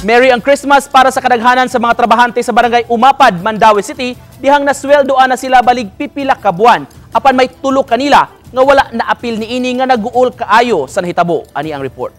Merry ang Christmas para sa kadaghanan sa mga trabahante sa Barangay Umapad, Mandaue City, dihang nasweldoan na sila balig pipila ka buwan. Apan may tulo kanila nga wala na apil niini nga naguol kaayo sa nahitabo. Ani ang report.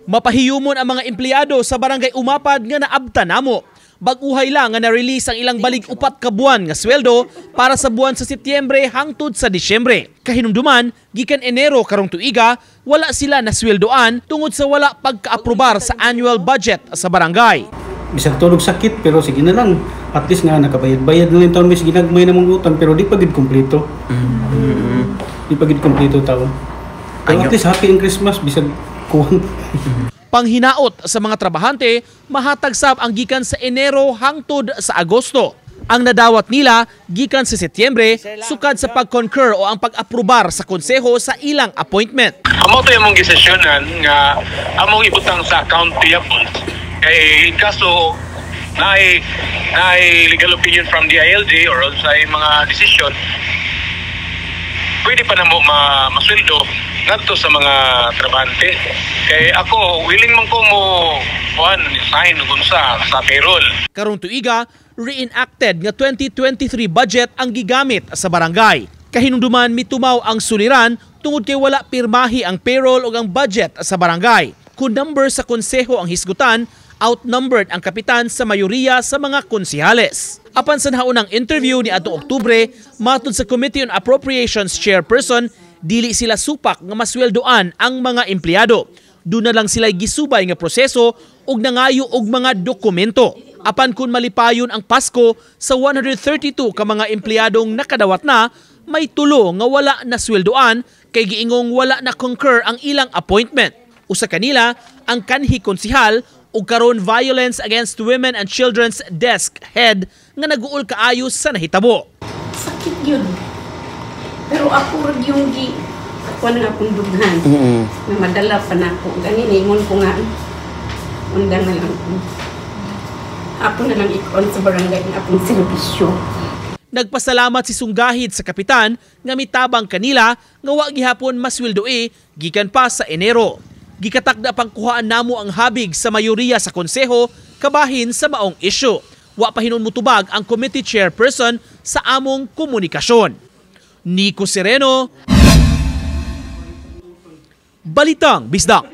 Mapahiyumon ang mga empleyado sa Barangay Umapad nga naabta namo. Bag-uhay lang nga na-release ang ilang balig 4 ka buwan nga sweldo para sa buwan sa Setyembre hangtod sa Disyembre. Kahinumduman, gikan Enero karong tuiga, wala sila nasweldoan tungod sa wala pagkaaprobar sa annual budget sa barangay. Bisag tulog sakit, pero sige na lang. At least nga nakabayad-bayad na lang taon, mis ginagmay namong utang, pero di pa gid kompleto. Di pa gid kompleto taon. Pero at least happy ang Christmas bisag kuwang. Panghinaot sa mga trabahante, mahatag sab ang gikan sa Enero hangtod sa Agosto. Ang nadawat nila gikan sa Setyembre sukad sa pag-concur o ang pag-aprobar sa konseho sa ilang appointment. Amo to yung mong gisesyonan nga among ibutang sa account payables kay in kaso naay legal opinion from the DILG or sa mga decision, pwede pa namo masweldo ngadto sa mga trabahante, kay ako willing man ko mo kuan sign kung sa payroll. Karong tuiga, reenacted nga 2023 budget ang gigamit sa barangay. Kahinumduman, mitumaw ang suliran tungod kay wala pirmahi ang payroll ug ang budget sa barangay. Kung number sa konseho ang hisgutan, outnumbered ang kapitan sa mayoriya sa mga konsihales. Apan sa naunang interview ni adtong Oktubre, matud sa Committee on Appropriations chairperson, dili sila supak nga masweldoan ang mga empleyado. Doon na lang sila gisubay nga proseso ug nangayo og mga dokumento. Apan kung malipayon ang Pasko sa 132 ka mga empleyadong nakadawat na, may tulo nga wala na sweldoan kay giingong wala na concur ang ilang appointment. Usa kanila ang kanhi konsihal ug karon Violence Against Women and Children's Desk head nga naguol kaayo sa nahitabo. Sakit yun. Pero ako rag yung gi kuan nga akong dughan. Na madala pa nako. Gani ningon ko nga undang na lang ko. Ako na lang ikuan sa barangay ang akong serbisyo. Nagpasalamat si Sungahid sa kapitan nga mitabang kanila nga wa gihapon masweldoe gikan pa sa Enero. Gikatakda pang kuhaan namo ang habig sa mayoriya sa konseho kabahin sa maong isyu. Wa pa hinuon mutubag ang committee chairperson sa among komunikasyon. Nico Sereno, Balitang Bisdak.